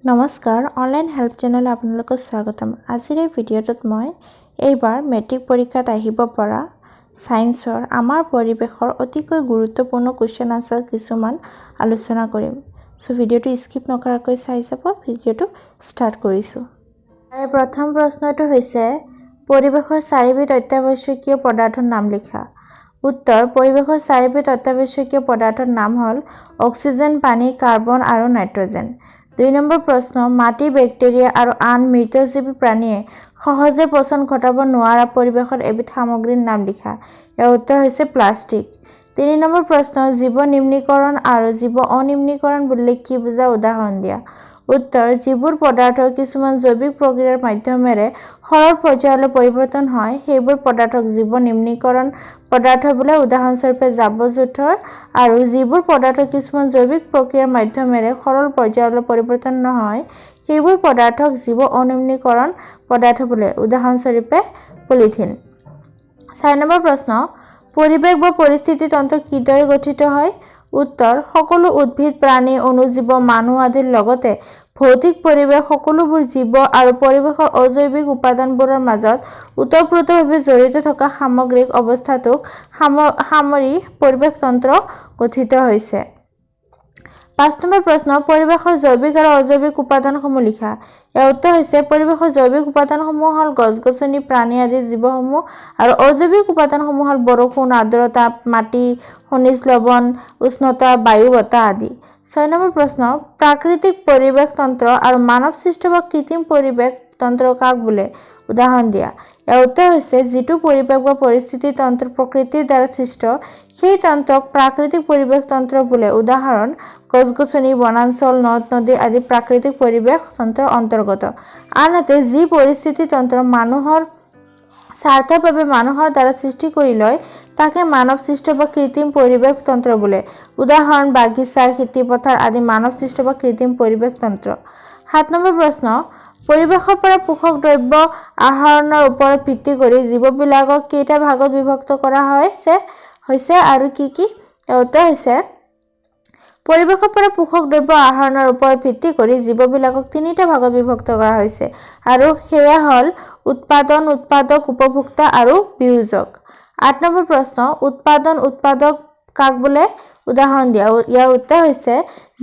নমস্কাৰ, online help চেনেলত আপোনালোকক স্বাগতম। আজিৰ এই ভিডিঅ'টোত মই এইবাৰ মেট্ৰিক পৰীক্ষাত আহিব পৰা ছায়েন্সৰ আমাৰ পৰিৱেশৰ অতিকৈ গুৰুত্বপূৰ্ণ কুৱেশ্যন আনচাৰ কিছুমান আলোচনা কৰিম। চ' ভিডিঅ'টো স্কিপ নকৰাকৈ চাই যাব। ভিডিঅ'টো ষ্টাৰ্ট কৰিছোঁ। তাৰে প্ৰথম প্ৰশ্নটো হৈছে, পৰিৱেশৰ চাৰিবিধ অত্যাৱশ্যকীয় পদাৰ্থৰ নাম লিখা। উত্তৰ, পৰিৱেশৰ চাৰিবিধ অত্যাৱশ্যকীয় পদাৰ্থৰ নাম হ'ল অক্সিজেন, পানী, কাৰ্বন আৰু নাইট্ৰজেন। 2 নম্বৰ প্ৰশ্ন, মাটি, বেক্টেৰিয়া আৰু আন মৃতজীৱী প্ৰাণীয়ে সহজে পচন ঘটাব নোৱাৰা পৰিৱেশৰ এবিধ সামগ্ৰীৰ নাম লিখা। ইয়াৰ উত্তৰ হৈছে প্লাষ্টিক। 3 নম্বৰ প্ৰশ্ন, জীৱ নিম্নীকৰণ আৰু জীৱ অনিম্নীকৰণ বুলিলে কি বুজা, উদাহৰণ দিয়া। উত্তৰ, যিবোৰ পদাৰ্থ কিছুমান জৈৱিক প্ৰক্ৰিয়াৰ মাধ্যমেৰে সৰল পৰ্যায়লৈ পৰিৱৰ্তন হয়, সেইবোৰ পদাৰ্থক জীৱ নিম্নীকৰণ পদাৰ্থ বোলে। উদাহৰণস্বৰূপে জাবৰ-জোঁথৰ। আৰু যিবোৰ পদাৰ্থ কিছুমান জৈৱিক প্ৰক্ৰিয়াৰ মাধ্যমেৰে সৰল পৰ্যায়লৈ পৰিৱৰ্তন নহয়, সেইবোৰ পদাৰ্থক জীৱ অনিম্নীকৰণ পদাৰ্থ বোলে। উদাহৰণস্বৰূপে পলিথিন। 4 নম্বৰ প্ৰশ্ন, পৰিৱেশ বা পৰিস্থিতিতন্ত্ৰ কিদৰে গঠিত হয়? উত্তৰ, সকলো উদ্ভিদ, প্ৰাণী, অণুজীৱ, মানুহ আদিৰ লগতে ভৌতিক পৰিৱেশ সকলোবোৰ জীৱ আৰু পৰিৱেশৰ অজৈৱিক উপাদানবোৰৰ মাজত ওতঃপ্ৰোতভাৱে জড়িত থকা সামগ্ৰিক অৱস্থাটোক সামৰি পৰিৱেশ তন্ত্ৰ গঠিত হৈছে। 5 নম্বৰ প্ৰশ্ন, পৰিৱেশৰ জৈৱিক আৰু অজৈৱিক উপাদানসমূহ লিখা। ইয়াৰ উত্তৰ হৈছে, পৰিৱেশৰ জৈৱিক উপাদানসমূহ হ'ল গছ-গছনি, প্ৰাণী আদি জীৱসমূহ আৰু অজৈৱিক উপাদানসমূহ হ'ল বৰষুণ, আৰ্দ্ৰতা, মাটি, খনিজ লৱণ, উষ্ণতা, বায়ু, বতাহ আদি। 6 নম্বৰ প্ৰশ্ন, প্ৰাকৃতিক পৰিৱেশ তন্ত্ৰ আৰু মানৱ সৃষ্ট বা কৃত্ৰিম পৰিৱেশ তন্ত্ৰ কাক বোলে? উদাহৰণ দিয়া। ইয়াৰ উত্তৰ হৈছে, যিটো পৰিৱেশ বা পৰিস্থিতি তন্ত্ৰ প্ৰকৃতিৰ দ্বাৰা সৃষ্ট, সেই তন্ত্ৰক প্ৰাকৃতিক পৰিৱেশ তন্ত্ৰ বোলে। উদাহৰণ, গছ-গছনি, বনাঞ্চল, নদ-নদী আদি প্ৰাকৃতিক পৰিৱেশ তন্ত্ৰৰ অন্তৰ্গত। আনহাতে যি পৰিস্থিতি তন্ত্ৰ মানুহৰ স্বাৰ্থৰ বাবে মানুহৰ দ্বাৰা সৃষ্টি কৰি লয়, তাকে মানৱ সৃষ্ট বা কৃত্ৰিম পৰিৱেশ তন্ত্ৰ বোলে। উদাহৰণ, বাগিচা, খেতিপথাৰ আদি মানৱ সৃষ্ট বা কৃত্ৰিম পৰিৱেশ তন্ত্ৰ। 7 নম্বৰ প্ৰশ্ন, পৰিৱেশৰ পৰা পোষক দ্ৰব্য আহৰণৰ ওপৰত ভিত্তি কৰি জীৱবিলাকক কেইটা ভাগত বিভক্ত কৰা হৈছে আৰু কি কি? ইয়াৰ উত্তৰ হৈছে, পৰিৱেশৰ পৰা পোষক দ্ৰব্য আহৰণৰ ওপৰত ভিত্তি কৰি জীৱবিলাকক তিনিটা ভাগত বিভক্ত কৰা হৈছে আৰু সেয়া হ'ল উৎপাদন, উৎপাদক, উপভোক্তা আৰু বিয়োজক। 8 নম্বৰ প্ৰশ্ন, উৎপাদন, উৎপাদক কাক বোলে? উদাহৰণ দিয়া। ইয়াৰ উত্তৰ হৈছে,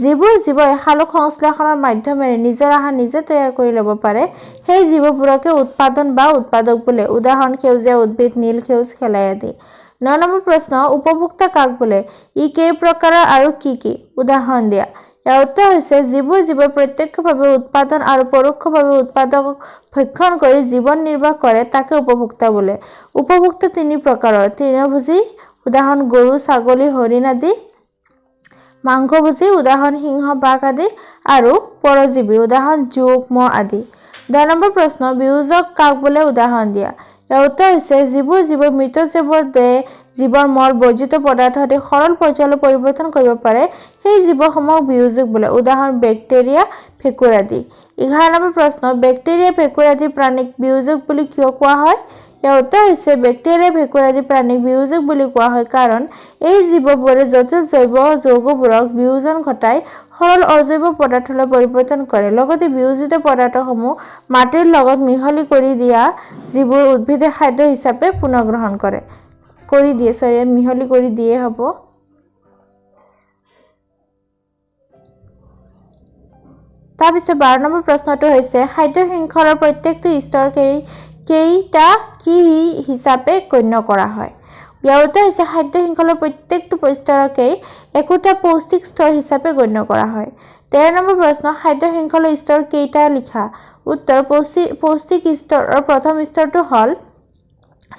যিবোৰ জীৱই সালোক সংশ্লেষণৰ মাধ্যমেৰে নিজৰ আহাৰ নিজে তৈয়াৰ কৰি ল'ব পাৰে, সেই জীৱবোৰকে উৎপাদন বা উৎপাদক বোলে। উদাহৰণ, সেউজীয়া উদ্ভিদ, নীল সেউজ শেলাই আদি। 9 নম্বৰ প্ৰশ্ন, উপভোক্তা কাক বোলে? ই কেই প্ৰকাৰৰ আৰু কি কি? উদাহৰণ দিয়া। ইয়াৰ উত্তৰ হৈছে, যিবোৰ জীৱই প্ৰত্যক্ষভাৱে উৎপাদন আৰু পৰোক্ষভাৱে উৎপাদকক ভক্ষণ কৰি জীৱন নিৰ্বাহ কৰে, তাকে উপভোক্তা বোলে। উপভোক্তা তিনি প্ৰকাৰৰ, তৃণভোজী, উদাহৰণ গৰু, ছাগলী, হৰিণ আদি, মাংসভোজী, উদাহৰণ সিংহ, বাঘ আদি, আৰু পৰজীৱী, উদাহৰণ জোক, মহ আদি। 10 নম্বৰ প্ৰশ্ন, বিয়োজক কাক বোলে? উদাহৰণ দিয়া। ইয়াৰ উত্তৰ হৈছে, যিবোৰ জীৱই মৃত জীৱৰ দেহ, জীৱৰ মল, বৰ্জিত পদাৰ্থ আদি সৰল পৰ্যায়লৈ পৰিৱৰ্তন কৰিব পাৰে, সেই জীৱসমূহক বিয়োজক বোলে। উদাহৰণ বেক্টেৰিয়া, ভেঁকুৰ আদি। 11 নম্বৰ প্ৰশ্ন, বেক্টেৰিয়া, ভেঁকুৰ আদি প্ৰাণীক বিয়োজক বুলি কিয় কোৱা হয়? ইয়াৰ উত্তৰ হৈছে, বেক্টেৰিয়া, ভেঁকুৰ আদি প্ৰাণীক বিয়োজক বুলি কোৱা হয় কাৰণ এই জীৱবোৰে জটিল জৈৱ যৌগবোৰক বিয়োজন ঘটাই সৰল অজৈৱ পদাৰ্থলৈ পৰিৱৰ্তন কৰে। লগতে বিয়োজিত পদাৰ্থসমূহ মাটিৰ লগত মিহলি কৰি দিয়া, যিবোৰ উদ্ভিদে খাদ্য হিচাপে পুনৰ্গ্ৰহণ কৰে, কৰি দিয়ে, চৰি, মিহলি কৰি দিয়ে হ'ব। তাৰপিছত 12 নম্বৰ প্ৰশ্নটো হৈছে, খাদ্য শৃংখলৰ প্ৰত্যেকটো স্তৰ কেইটা কি হিচাপে গণ্য কৰা হয়? ইয়াৰ উত্তৰ হৈছে, খাদ্য শৃংখলৰ প্ৰত্যেকটো স্তৰকেই একোটা পৌষ্টিক স্তৰ হিচাপে গণ্য কৰা হয়। 13 নম্বৰ প্ৰশ্ন, খাদ্য শৃংখলৰ স্তৰ কেইটা লিখা। উত্তৰ, পৌষ্টিক স্তৰৰ প্ৰথম স্তৰটো হ'ল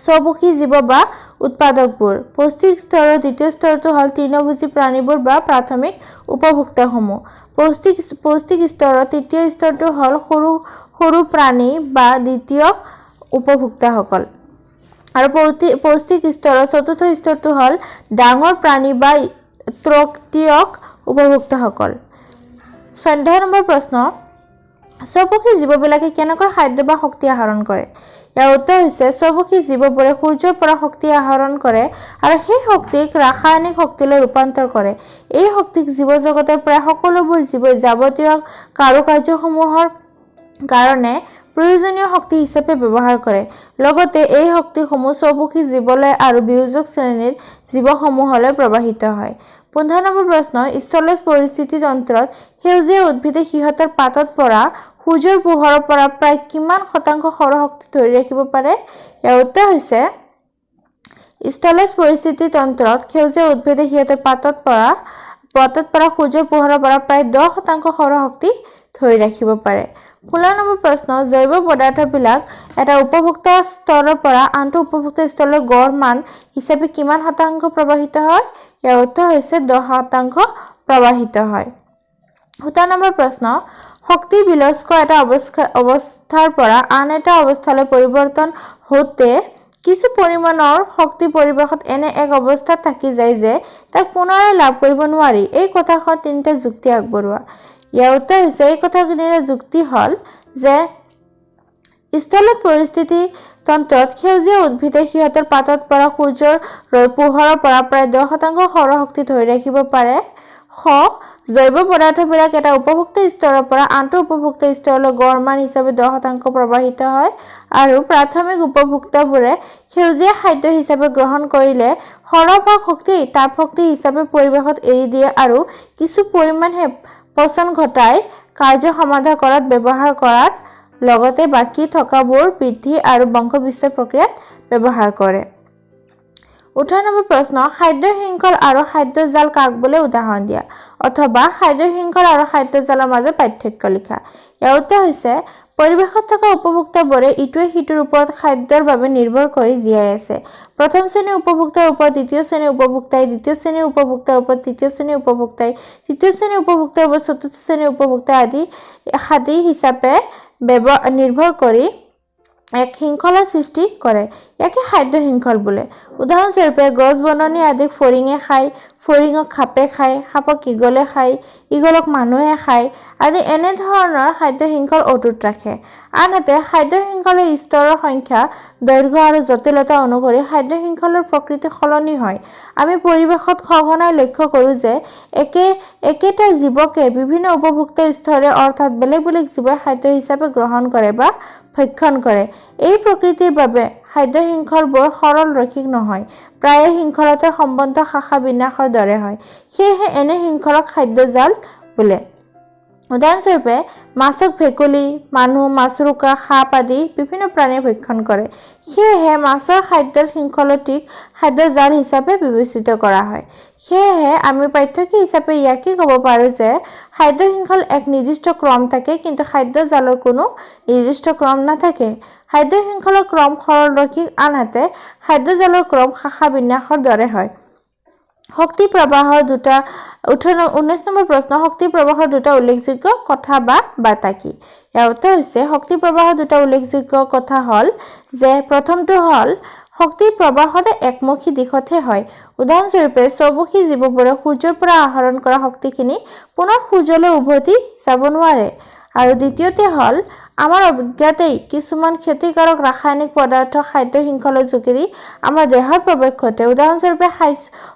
স্বপোষী জীৱ বা উৎপাদকবোৰ। পৌষ্টিক স্তৰৰ দ্বিতীয় স্তৰটো হ'ল তৃণভোজী প্ৰাণীবোৰ বা প্ৰাথমিক উপভোক্তাসমূহ। পৌষ্টিক স্তৰৰ তৃতীয় স্তৰটো হ'ল সৰু সৰু প্ৰাণী বা দ্বিতীয় উপভোক্তাসকল। আৰু পৌষ্টিক স্তৰৰ চতুৰ্থ স্তৰটো হ'ল ডাঙৰ প্ৰাণী বা তৃতীয়ক উপভোক্তাসকল। 14 নম্বৰ প্ৰশ্ন, স্বপোষী জীৱবিলাকে কেনেকৈ খাদ্য বা শক্তি আহৰণ কৰে? ইয়াৰ উত্তৰ হৈছে স্বপোষী জীৱবোৰে সূৰ্যৰ পৰা শক্তি আহৰণ কৰে আৰু সেই শক্তিক ৰাসায়নিক শক্তিলৈ ৰূপান্তৰ কৰে। এই শক্তিক জীৱজগতৰ প্ৰায় সকলোবোৰ জীৱই যাৱতীয় কাৰুকাৰ্যসমূহৰ কাৰণে প্ৰয়োজনীয় শক্তি হিচাপে ব্যৱহাৰ কৰে। লগতে এই শক্তিসমূহ স্বপোষী জীৱলৈ আৰু বিয়োজক শ্ৰেণীৰ জীৱসমূহলৈ প্ৰবাহিত হয়। 15 নম্বৰ প্ৰশ্ন, স্থলজ পৰিস্থিতিতন্ত্ৰত সেউজীয়া উদ্ভিদে সিহঁতৰ পাতত পৰা সূৰ্যৰ পোহৰৰ পৰা প্ৰায় কিমান শতাংশ সৌৰশক্তি ধৰি ৰাখিব পাৰে? ইয়াৰ উত্তৰ হৈছে স্থলজ পৰিস্থিতিতন্ত্ৰত সেউজীয়া উদ্ভিদে সিহঁতৰ পাতত পৰা সূৰ্যৰ পোহৰৰ পৰা প্ৰায় 10% সৌৰশক্তি ধৰি ৰাখিব পাৰে। 16 নম্বৰ প্ৰশ্ন, জৈৱ পদাৰ্থবিলাক এটা উপভোক্তা স্তৰৰ পৰা আনটো উপভোক্তা স্তৰলৈ গড় মান হিচাপে কিমান শতাংশ প্ৰবাহিত হয়? ইয়াৰ উত্তৰ হৈছে 10% প্ৰবাহিত হয়। 17 নম্বৰ প্ৰশ্ন, শক্তি বিলস্ক এটা অৱস্থাৰ পৰা আন এটা অৱস্থালৈ পৰিৱৰ্তন হওঁতে কিছু পৰিমাণৰ শক্তি পৰিৱেশত এনে এক অৱস্থাত থাকি যায় যে তাক পুনৰাই লাভ কৰিব নোৱাৰি। এই কথাষাৰ তিনিটা যুক্তি আগবঢ়োৱা। ইয়াৰ উত্তৰ হৈছে এই কথাখিনিৰ যুক্তি হ'ল যে স্থলত পৰিস্থিতি তন্ত্ৰত সেউজীয়া উদ্ভিদে সিহঁতৰ পাতত পৰা সূৰ্যৰ পোহৰৰ পৰা প্ৰায় 10% সৌৰশক্তি ধৰি ৰাখিব পাৰে। জৈৱ পদাৰ্থবিলাক এটা উপভোক্তা স্তৰৰ পৰা আনটো উপভোক্তা স্তৰলৈ গড় মান হিচাপে 10% প্ৰবাহিত হয় আৰু প্ৰাথমিক উপভোক্তাবোৰে সেউজীয়া খাদ্য হিচাপে গ্ৰহণ কৰিলে সৰহভাগ শক্তি তাপ শক্তি হিচাপে পৰিৱেশত এৰি দিয়ে আৰু কিছু পৰিমাণহে পচন ঘটাই কাৰ্য সমাধা কৰাত ব্যৱহাৰ কৰাৰ লগতে বাকী থকাবোৰ বৃদ্ধি আৰু বংশবিস্তাৰ প্ৰক্ৰিয়াত ব্যৱহাৰ কৰে। 18 নম্বৰ প্ৰশ্ন, খাদ্য শৃংখল আৰু খাদ্য জাল কাক বোলে? উদাহৰণ দিয়া অথবা খাদ্য শৃংখল আৰু খাদ্য জালৰ মাজত পাৰ্থক্য লিখা। ইয়াৰ উত্তৰ হৈছে পৰিৱেশত থকা উপভোক্তাবোৰে ইটোৱে সিটোৰ ওপৰত খাদ্যৰ বাবে নিৰ্ভৰ কৰি জীয়াই আছে। প্ৰথম শ্ৰেণীৰ উপভোক্তাৰ ওপৰত দ্বিতীয় শ্ৰেণীৰ উপভোক্তাই, দ্বিতীয় শ্ৰেণীৰ উপভোক্তাৰ ওপৰত তৃতীয় শ্ৰেণীৰ উপভোক্তাই, তৃতীয় শ্ৰেণীৰ উপভোক্তাৰ ওপৰত চতুৰ্থ শ্ৰেণীৰ উপভোক্তা আদি আদি হিচাপে নিৰ্ভৰ কৰি এক শৃংখলাৰ সৃষ্টি কৰে। ইয়াকে খাদ্য শৃংখল বোলে। উদাহৰণস্বৰূপে, গছ বননি আদিক ফৰিঙে খায়, ফৰিঙক সাপে খায়, সাপক ঈগলে খায়, ঈগলক মানুহে খায় আদি এনেধৰণৰ খাদ্য শৃংখল অটুট ৰাখে। আনহাতে খাদ্য শৃংখলৰ স্তৰৰ সংখ্যা, দৈৰ্ঘ্য আৰু জটিলতা অনুসৰি খাদ্য শৃংখলৰ প্ৰকৃতি সলনি হয়। আমি পৰিৱেশত সঘনাই লক্ষ্য কৰোঁ যে একেটা জীৱকে বিভিন্ন উপভোক্তা স্তৰে, অৰ্থাৎ বেলেগ বেলেগ জীৱই খাদ্য হিচাপে গ্ৰহণ কৰে বা ভক্ষণ কৰে। এই প্ৰকৃতিৰ বাবে খাদ্য শৃংখলবোৰ সৰল ৰৈখিক নহয়, প্ৰায়ে শৃংখলতাৰ সম্বন্ধ শাখা বিন্যাসৰ দৰে হয়। সেয়েহে এনে শৃংখলক খাদ্যজাল বোলে। উদাহৰণস্বৰূপে, মাছক ভেকুলী, মানুহ, মাছৰোকা, সাপ আদি বিভিন্ন প্ৰাণীয়ে ভক্ষণ কৰে। সেয়েহে মাছৰ খাদ্যৰ শৃংখলটিক খাদ্যজাল হিচাপে বিবেচিত কৰা হয়। সেয়েহে আমি পাঠ্যকী হিচাপে ইয়াকে ক'ব পাৰোঁ যে খাদ্য শৃংখল এক নিৰ্দিষ্ট ক্ৰম থাকে, কিন্তু খাদ্য জালৰ কোনো নিৰ্দিষ্ট ক্ৰম নাথাকে। খাদ্য শৃংখলৰ ক্ৰম সৰল ৰৈখিক, আনহাতে খাদ্য জালৰ ক্ৰম শাখা বিন্যাসৰ দৰে হয়। শক্তি প্ৰবাহৰ দুটা 19 নম্বৰ প্ৰশ্ন, শক্তি প্ৰবাহৰ দুটা উল্লেখযোগ্য কথা বা বাৰ্তা কি? ইয়াৰ উত্তৰ হৈছে শক্তি প্ৰবাহৰ দুটা উল্লেখযোগ্য কথা হ'ল যে প্ৰথমটো হ'ল শক্তিৰ প্ৰবাহ সদায় একমুখী দিশতহে হয়। উদাহৰণস্বৰূপে, স্বপোষী জীৱবোৰে সূৰ্যৰ পৰা আহৰণ কৰা শক্তিখিনি পুনৰ সূৰ্যলৈ উভতি যাব নোৱাৰে। আৰু দ্বিতীয়তে হ'ল আমাৰ অজ্ঞাতেই কিছুমান ক্ষতিকাৰক ৰাসায়নিক পদাৰ্থ খাদ্য শৃংখলৰ যোগেদি আমাৰ দেহত প্ৰৱেশ ঘটে। উদাহৰণস্বৰূপে,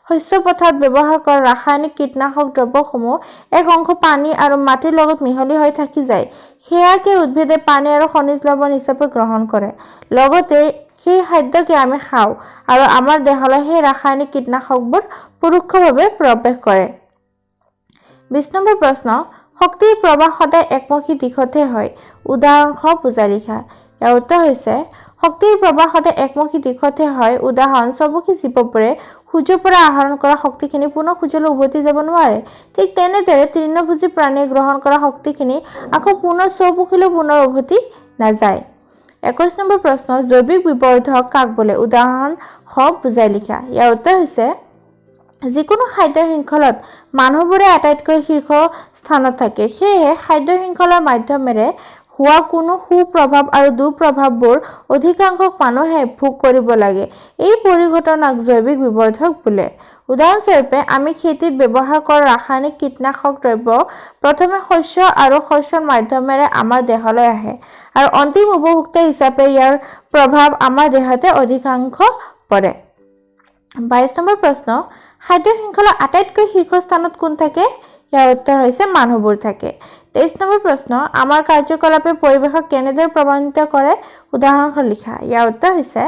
শস্য পথাৰত ব্যৱহাৰ কৰা ৰাসায়নিক কীটনাশক দ্ৰব্যসমূহ এক অংশ পানী আৰু মাটিৰ লগত মিহলি হৈ থাকি যায়। সেয়াকে উদ্ভিদে পানী আৰু খনিজ লৱণ হিচাপে গ্ৰহণ কৰে। লগতে সেই খাদ্যকে আমি খাওঁ আৰু আমাৰ দেহলৈ সেই ৰাসায়নিক কীটনাশকবোৰ পৰোক্ষভাৱে প্ৰৱেশ কৰে। 20 নম্বৰ প্ৰশ্ন, শক্তিৰ প্ৰবাহ সদায় একমুখী দিশতহে হয়। উদাহৰণসহ বুজাই লিখা। ইয়াৰ উত্তৰ হৈছে শক্তিৰ প্ৰবাহ সদায় একমুখী দিশতহে হয়। উদাহৰণ, স্বপোষী জীৱবোৰে সূৰ্যৰ পৰা আহৰণ কৰা শক্তিখিনি পুনৰ সূৰ্যলৈ উভতি যাব নোৱাৰে। ঠিক তেনেদৰে তৃণভোজী প্ৰাণীয়ে গ্ৰহণ কৰা শক্তিখিনি আকৌ পুনৰ স্বপোষীলৈ পুনৰ উভতি নাযায়। 21 নম্বৰ প্ৰশ্ন, জৈৱিক বিবৰ্ধক কাক বোলে? উদাহৰণসহ বুজাই লিখা। ইয়াৰ উত্তৰ হৈছে যিকোনো খাদ্য শৃংখলত মানুহবোৰে আটাইতকৈ শীৰ্ষ স্থানত থাকে। সেয়েহে খাদ্য শৃংখলৰ মাধ্যমেৰে হোৱা কোনো সুপ্ৰভাৱ আৰু দুঃপ্ৰভাৱবোৰ অধিকাংশ মানুহে ভোগ কৰিব লাগে। এই পৰিঘটনাক জৈৱিক বিবৰ্ধক বোলে। উদাহৰণস্বৰূপে, আমি খেতিত ব্যৱহাৰ কৰা ৰাসায়নিক কীটনাশক দ্ৰব্য প্ৰথমে শস্য আৰু শস্যৰ মাধ্যমেৰে আমাৰ দেহলৈ আহে আৰু অন্তিম উপভোক্তা হিচাপে ইয়াৰ প্ৰভাৱ আমাৰ দেহতে অধিকাংশ পৰে। 22 নম্বৰ প্ৰশ্ন, খাদ্য শৃংখলাৰ আটাইতকৈ শীৰ্ষস্থানত কোন থাকে? ইয়াৰ উত্তৰ হৈছে মানুহবোৰ থাকে। 23 নম্বৰ প্ৰশ্ন, আমাৰ কাৰ্যকলাপে পৰিৱেশক কেনেদৰে প্ৰভাৱান্বিত কৰে? উদাহৰণ লিখা। ইয়াৰ উত্তৰ হৈছে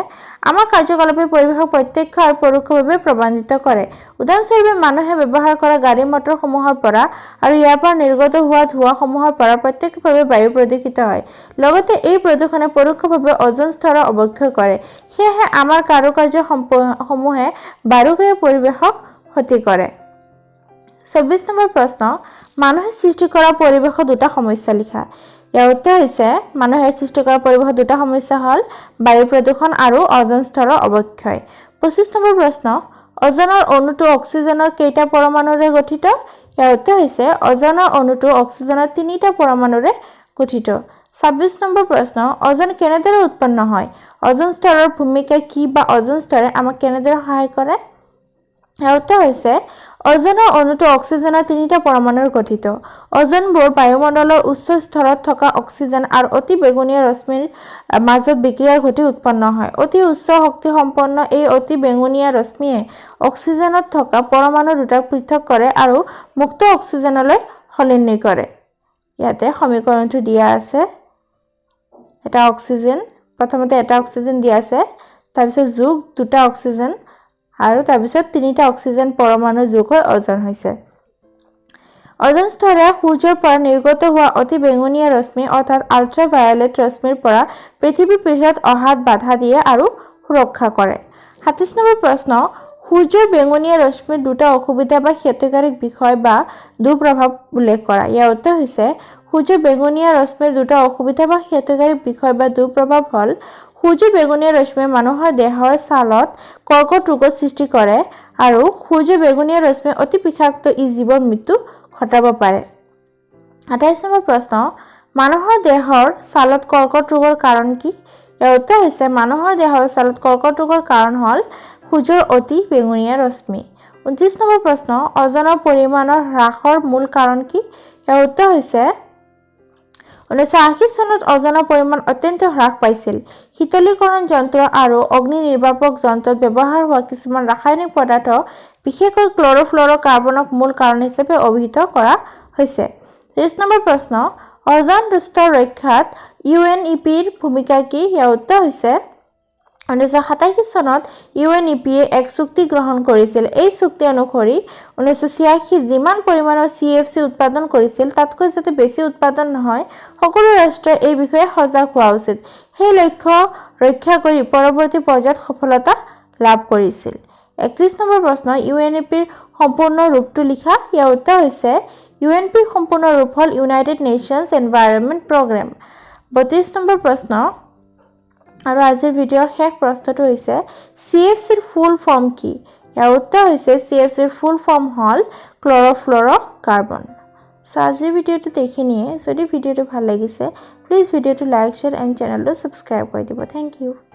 আমাৰ কাৰ্যকলাপে পৰিৱেশক প্ৰত্যক্ষ আৰু পৰোক্ষভাৱে প্ৰভাৱান্বিত কৰে। উদাহৰণস্বৰূপে, মানুহে ব্যৱহাৰ কৰা গাড়ী মটৰসমূহৰ পৰা আৰু ইয়াৰ পৰা নিৰ্গত হোৱা ধোঁৱাসমূহৰ পৰা প্ৰত্যক্ষভাৱে বায়ু প্ৰদূষিত হয়। লগতে এই প্ৰদূষণে পৰোক্ষভাৱে অ'জন স্তৰৰ অৱক্ষয় কৰে। সেয়েহে আমাৰ কাৰুকাৰ্য সমূহে বাৰুকৈয়ে পৰিৱেশক ক্ষতি কৰে। 24 নম্বৰ প্ৰশ্ন, মানুহে সৃষ্টি কৰা পৰিৱেশৰ দুটা সমস্যা লিখা। ইয়াৰ উত্তৰ হৈছে মানুহে সৃষ্টি কৰা পৰিৱেশৰ দুটা সমস্যা হ'ল বায়ু প্ৰদূষণ আৰু অ'জন স্তৰৰ অৱক্ষয়। 25 নম্বৰ প্ৰশ্ন, অ'জনৰ অণুটো অক্সিজেনৰ কেইটা পৰমাণুৰে গঠিত? ইয়াৰ উত্তৰ হৈছে অ'জনৰ অণুটো অক্সিজেনৰ তিনিটা পৰমাণুৰে গঠিত। 26 নম্বৰ প্ৰশ্ন, অ'জন কেনেদৰে উৎপন্ন হয়? অ'জন স্তৰৰ ভূমিকা কি বা অ'জন স্তৰে আমাক কেনেদৰে সহায় কৰে? ইয়াৰ উত্তৰ হৈছে অ'জনৰ অণুটো অক্সিজেনৰ তিনিটা পৰমাণুৰে গঠিত। অ'জনবোৰ বায়ুমণ্ডলৰ উচ্চ স্তৰত থকা অক্সিজেন আৰু অতি বেঙুনীয়া ৰশ্মিৰ মাজত বিক্ৰিয়া ঘটি উৎপন্ন হয়। অতি উচ্চ শক্তিসম্পন্ন এই অতি বেঙুনীয়া ৰশ্মিয়ে অক্সিজেনত থকা পৰমাণু দুটাক পৃথক কৰে আৰু মুক্ত অক্সিজেনলৈ সলনি কৰে। ইয়াতে সমীকৰণটো দিয়া আছে। এটা অক্সিজেন, প্ৰথমতে এটা অক্সিজেন দিয়া আছে, তাৰপিছত যোগ দুটা অক্সিজেন আৰু তাৰপিছত তিনিটা অক্সিজেন পৰমাণু যোগ হৈ অ'জন হৈছে। অ'জন স্তৰে সূৰ্যৰ পৰা নিৰ্গত হোৱা অতি বেঙুনীয়া ৰশ্মি অৰ্থাৎ আল্ট্ৰাভায়লেট ৰশ্মিৰ পৰা পৃথিৱীৰ পৃষ্ঠত অহাত বাধা দিয়ে আৰু সুৰক্ষা কৰে। 27 নম্বৰ প্ৰশ্ন, সূৰ্যৰ বেঙুনীয়া ৰশ্মিৰ দুটা অসুবিধা বা ক্ষতিকাৰক বিষয় বা দুঃপ্ৰভাৱ উল্লেখ কৰা। ইয়াৰ উত্তৰ হৈছে সূৰ্যৰ বেঙুনীয়া ৰশ্মিৰ দুটা অসুবিধা বা ক্ষতিকাৰক বিষয় বা দুঃপ্ৰভাৱ হ'ল সূৰ্যৰ বেঙুনীয়া ৰশ্মিয়ে মানুহৰ দেহৰ ছালত কৰ্কট ৰোগৰ সৃষ্টি কৰে আৰু সূৰ্যৰ বেঙুনীয়া ৰশ্মিয়ে অতি বিষাক্ত ই জীৱৰ মৃত্যু ঘটাব পাৰে। 28 নম্বৰ প্ৰশ্ন, মানুহৰ দেহৰ ছালত কৰ্কট ৰোগৰ কাৰণ কি? ইয়াৰ উত্তৰ হৈছে মানুহৰ দেহৰ ছালত কৰ্কট ৰোগৰ কাৰণ হ'ল সূৰ্যৰ অতি বেঙুনীয়া ৰশ্মি। 29 নম্বৰ প্ৰশ্ন, অ'জনৰ পৰিমাণৰ হ্ৰাসৰ মূল কাৰণ কি? ইয়াৰ উত্তৰ হৈছে 1980 চনত অ'জনৰ পৰিমাণ অত্যন্ত হ্ৰাস পাইছিল। শীতলীকৰণ যন্ত্ৰ আৰু অগ্নি নিৰ্বাপক যন্ত্ৰত ব্যৱহাৰ হোৱা কিছুমান ৰাসায়নিক পদাৰ্থ, বিশেষকৈ ক্ল'ৰ'ফ্ল'ৰ' কাৰ্বনক মূল কাৰণ হিচাপে অভিহিত কৰা হৈছে। 30 নম্বৰ প্ৰশ্ন, অ'জন স্তৰ ৰক্ষাত ইউএনইপিৰ ভূমিকা কি? ইয়াৰ উত্তৰ হৈছে 1987 চনত ইউএনইপিয়ে এক চুক্তি গ্ৰহণ কৰিছিল। এই চুক্তি অনুসৰি 1986ত যিমান পৰিমাণৰ চিএফচি উৎপাদন কৰিছিল, তাতকৈ যাতে বেছি উৎপাদন নহয়, সকলো ৰাষ্ট্ৰই এই বিষয়ে সজাগ হোৱা উচিত। সেই লক্ষ্য ৰক্ষা কৰি পৰৱৰ্তী পৰ্যায়ত সফলতা লাভ কৰিছিল। 31 নম্বৰ প্ৰশ্ন, ইউএনইপিৰ সম্পূৰ্ণ ৰূপটো লিখা। ইয়াৰ উত্তৰ হৈছে ইউএনপিৰ সম্পূৰ্ণ ৰূপ হ'ল united nations environment programme. 32 number প্ৰশ্ন আৰু আজিৰ ভিডিঅ'ৰ শেষ প্ৰশ্নটো হৈছে চিএফচিৰ ফুল ফৰ্ম কি? ইয়াৰ উত্তৰ হৈছে চিএফচিৰ ফুল ফৰ্ম হ'ল ক্ল'ৰ'ফ্ল'ৰ' কাৰ্বন। চ' আজিৰ ভিডিঅ'টোত এইখিনিয়ে। যদি ভিডিঅ'টো ভাল লাগিছে, প্লিজ ভিডিঅ'টো লাইক, শ্বেয়াৰ এণ্ড চেনেলটো ছাবস্ক্ৰাইব কৰি দিব। Thank you.